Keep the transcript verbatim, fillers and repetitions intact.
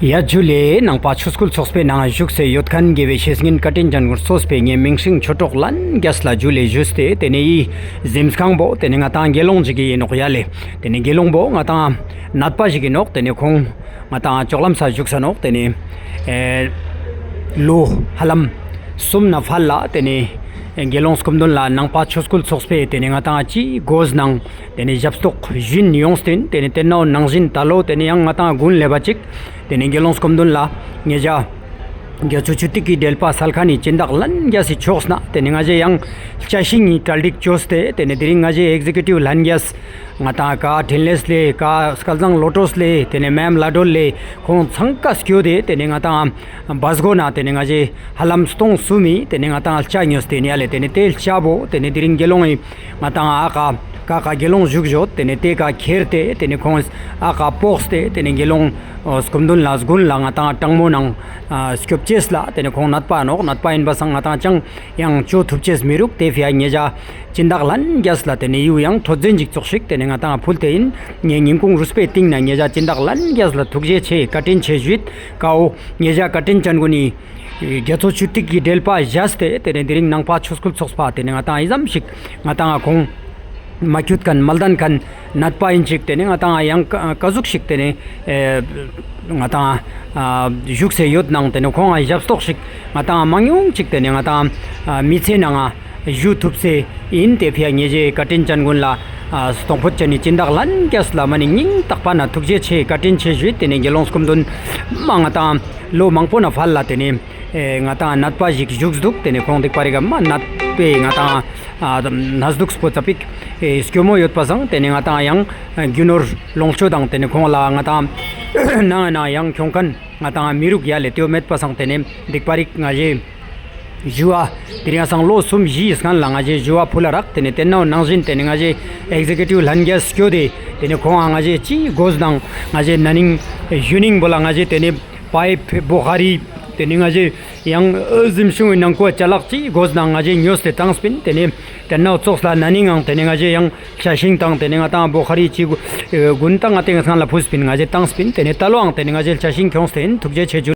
ཡ་ཇུ་ལེ། ནང་པ་ཆོས་སྐུལ་ཚོགས་པའི་ནང་བཞུགས་སེ་ཡོད་ཁན་དགེ་བའི་བཤེས་གཉེན་བཀའ་དྲིན་ཅན་ཀུན་གཙོས་པའི་ངའི་མིང་སྲིང་ཆོས་གྲོགས་ལྷན་རྒྱས་ལ་ཇུ་ལེ་ཞུས་ཏེ། ཏེ་ནེ་འི་གཟིམས་ཁང་བོ་ཏེ་ནེ་ང་དང་དགེ་སློང་ཞིག་ཨིན་ནོག་ཡ་ལེ། ཏེ་ནེ་དགེ་སློང་བོ་ང་དང་ནད་པ་ཞིག་ཨིན་ནོག་ཏེ་ནེ་ཁོང་ང་དང་ཅོག་ལམ་ས་བཞུགས་ས་ནོག་ཏེ་ནེ་ཨེ་ལོ་ཧ་ལམ་གསུམ་ནེ་ཕར་ལ་ཏེ་ནེ་དགེ་སློང་སྐུ་མདུན་ལ་ནང་པ་ཆོས་སྐུལ་ཚོགས་པའི་ཏེ་ནེ་ང་དང་ཅི་གོས་ནང་ཏེ་ནེ་ཞབས་ཏོག་ཞུན་ཡོངས་ཏེ་ཨིན། ཏེ་ནེ་ཏེ་ནེ་ནང་བཞིན་ད་ལོ་ཏེ་ནེ་ཡང་ང་དང་དགུན་ལེབ་བ་ཅིག་ཏེ་ནེ་དགེ་སློང་སྐུ་མདུན་ལ་ཉེ་ཞ་རྒྱ་མཚོ་ཆུ་ཐིགས་ཀྱི་འགྲེལ་པ་སལ་ཁན་ནི་སྦྱིན་བདག་ལྷན་རྒྱས་སི་ཕྱོགས་ནེ་ཏེ་ནེ་ང་ཞའི་ཡང་ལྕགས་ཤིང་ངི་གྲ་སྒྲིག་ཅོས་ཏེ་ཏེ་ནེ་དེ་རིང་ང་ཞའི་ཨེག་ཟེ་ཀེ་ཊིབ་ལྷན་རྒྱས་ང་དང་ཀ་འཕྲིན་ལས་ལེ་ཀ་སྐལ་བཟང་བློ་གྲོས་ལེ་ཏེ་ནེ་མེམ་ལ་སྒྲོལ་ལེ་ཁོང་ཚང་ཀ་སྐྱོད་དེ་ཏེ་ནེ་ང་དང་བ་སྒོ་ནེ་ཏེ་ནེ་ང་ཞའི་ཧ་ལམ་སྟོང་གསུམ་མི་ཏེ་ནེ་ང་དང་ལྕགས་ཉོས་ཏེ་ཨིན་ཡ་ལེ། ཏེ་ནེ་ཏེ་ལྕགས་བོ་ཏེ་ནེ་དེ་རིང་དགེ་སློང་ཨིན། ང་དང་ཨ་ཀ་ཀ་ཀ་དགེ་སློང་བཞུགས་ཡོད། ཏེ་ནེ་ཏེ་ཀ་ཁྱེར་ཏེ་ཏེ་ནེ་ཁོང་ཨ་ཀ་སྤོགས་ཏེ་ཏེ་ནེ་དགེ་སློང་སྐུ་མདུན་ལ་དགུན་ལ་ང་དང་གྲང་མོ་ནང་སྐྱོབ་ཅེས་ལ་ཏེ་ནེ་ཁོང་ནད་པ་ནོག་ནད་པ་ཨིན་པ་སང་ང་དང་ཅང་ཡང་ཅོ་ཐུབ་ཅེས་མི་རུག་ཏེ་ཕི་ཡ་ཉེ་ཞ་སྦྱིན་བདག་ལྷན་རྒྱས་ལ་ཏེ་ནེ་ཡུ་ཡང་ཐོད་ཟན་ཅིག་ཙོགས་ཤིག་ཏེ་ནེ་ང་དང་ཕུལ་ཏེ་ཨིན། ངའི་སྙིང་ཁུང་རུས་པའི་གཏིང་ནེ་ཉེ་ཞ་སྦྱིན་བདག་ལྷན་རྒྱས་ལ་ཐུགས་རྗེ་ཆེ་བཀའ་དྲིན་ཆེ་ཞུས། ཀའོ་ཉེ་ཞ་བཀའ་དྲིན་ཅན་ཀུན་ནི་རྒྱ་མཚོ་ཆུ་ཐིགས་ཀྱི་འགྲེལ་པ་བཞག་སྟེ་ཏེ་ནེ་དེ་རིང་ནང་པ་ཆོས་སྐུལ་ཚོགས་པ་ཏེ་ནེ་ང་དང་ཨི་ཙམ་ཞིག་ང་དང་ཁོང་མ་ཁྱུད་ཁན་མ་ལྡན་ཁན་ནད་པ་ཨིན་ཅིག་ཏེ་ནེ་ང་དང་ཡང་ཀ་ཟུག་ཞིག་ཏེ་ནེ་ཨེ་ང་དང་ཨ་བཞུགས་སེ་ཡོད་ནང་ཏེ་ནེ་ཁོང་ང་ཞབས་ཏོག་ཞིག་ང་དང་མང་ཉུང་ཅིག་ཏེ་ནེ་ང་དང་ཨ་མི་ཚེ་ནང་ང་ཞུ་ཐུབ་སེ་ཨིན། ཏེ་ཕི་ཡ་ཉེ་ཞའི་བཀའ་དྲིན་ཅན་ཀུན་ལ་ཨ་སྟོང་ཕོད་ཅན་ནི་སྦྱིན་བདག་ལྷན་རྒྱས་ལ་མ་ནེ་སྙིང་ཐག་པ་ནེ་ཐུགས་རྗེ་ཆེ་བཀའ་དྲིན་ཆེ་ཞུས། ཏེ་ནེ་དགེ་སློང་སྐུ་མདུན་མ་ང་དང་ལོ་མང་པོ་ནེ་ཕར་ལ་ཏེ་ནེ་ཨེ་ང་དང་ནད་པ་ཞིག་བཞུགས་འདུག་ཏེ་ནེ་ཁོང་སྡིག་པ་རིག་ག་མ་ནད་པའི་ང་དང་ཨ་ནད་དུག་སྤོ་ཙ་པིག་ཨེ་སྐྱོ་མོ་ཡོད་པ་སང་ཏེ་ནེ་ང་དང་ཡང་རྒྱུ་ནོར་ལོངས་སྤྱོད་དང་ཏེ་ནེ་ཁོང་ལ་ང་དང་ནང་ནེ་ཡང་ཁྱོང་ཁན་ང་དང་མི་རུག་ཡ་ལེ། ཏེའོ་མེད་པ་སང་ཏེ་ནེ་སྡིག་པ་རིག་ང་ཞའི་ཞུ་བ་དེ་རིང་སང་ལོ་གསུམ་བཞིའི་སྔན་ལ་ང་ཞའི་ཞུ་བ་ཕུལ་ལ་རག་ཏེ་ནེ་ཏེ་ནེ་ནང་བཞིན་ཏེ་ནེ་ང་ཞའི་ཨེག་ཟེ་ཀེ་ཊིབ་ལྷན་རྒྱས་སྐྱོད་དེ་ཏེ་ནེ་ཁོང་ང་ང་ཞའི་ཅི་གོས་ནང་ང་ཞའི་ན་ནིང་ཞུ་ནིང་བོ་ལ་ང་ཞའི་ཏེ་ནེ་པའིབ་བོ་ཁ་རི་ཏེ་ནེ་ང་ཞའི་ཡང་ཨ་གཟིམ་ཆུང་ངི་ནང་ཀོ་ཅ་ལག་ཅི་གོས་ནང་ང་ཞའི་ཉོས་ཏེ་བཏང་སྤིན། ཏེ་ནེ་ཏེ་ནེ་ཙོགས་ལ་ན་ནིང་ངང་ཏེ་ནེ་ང་ཞའི་ཡང་ལྕགས་ཤིང་དང་ཏེ་ནེ་ང་དང་བོ་ཁ་རི་ཅི་གུན་དང་ང་ཏེ་ང་སང་ལ་ཕུལ་སྤིན། ང་ཞའི་བཏང་སྤིན། ཏེ་ནེ་ད་ལོའང་ཏེ་ནེ་ང་ཞའི་ལྕགས་ཤིང་ཁྱོངས་ཏེ་ཨིན། ཐུགས་རྗེ་ཆེ་ཞུ།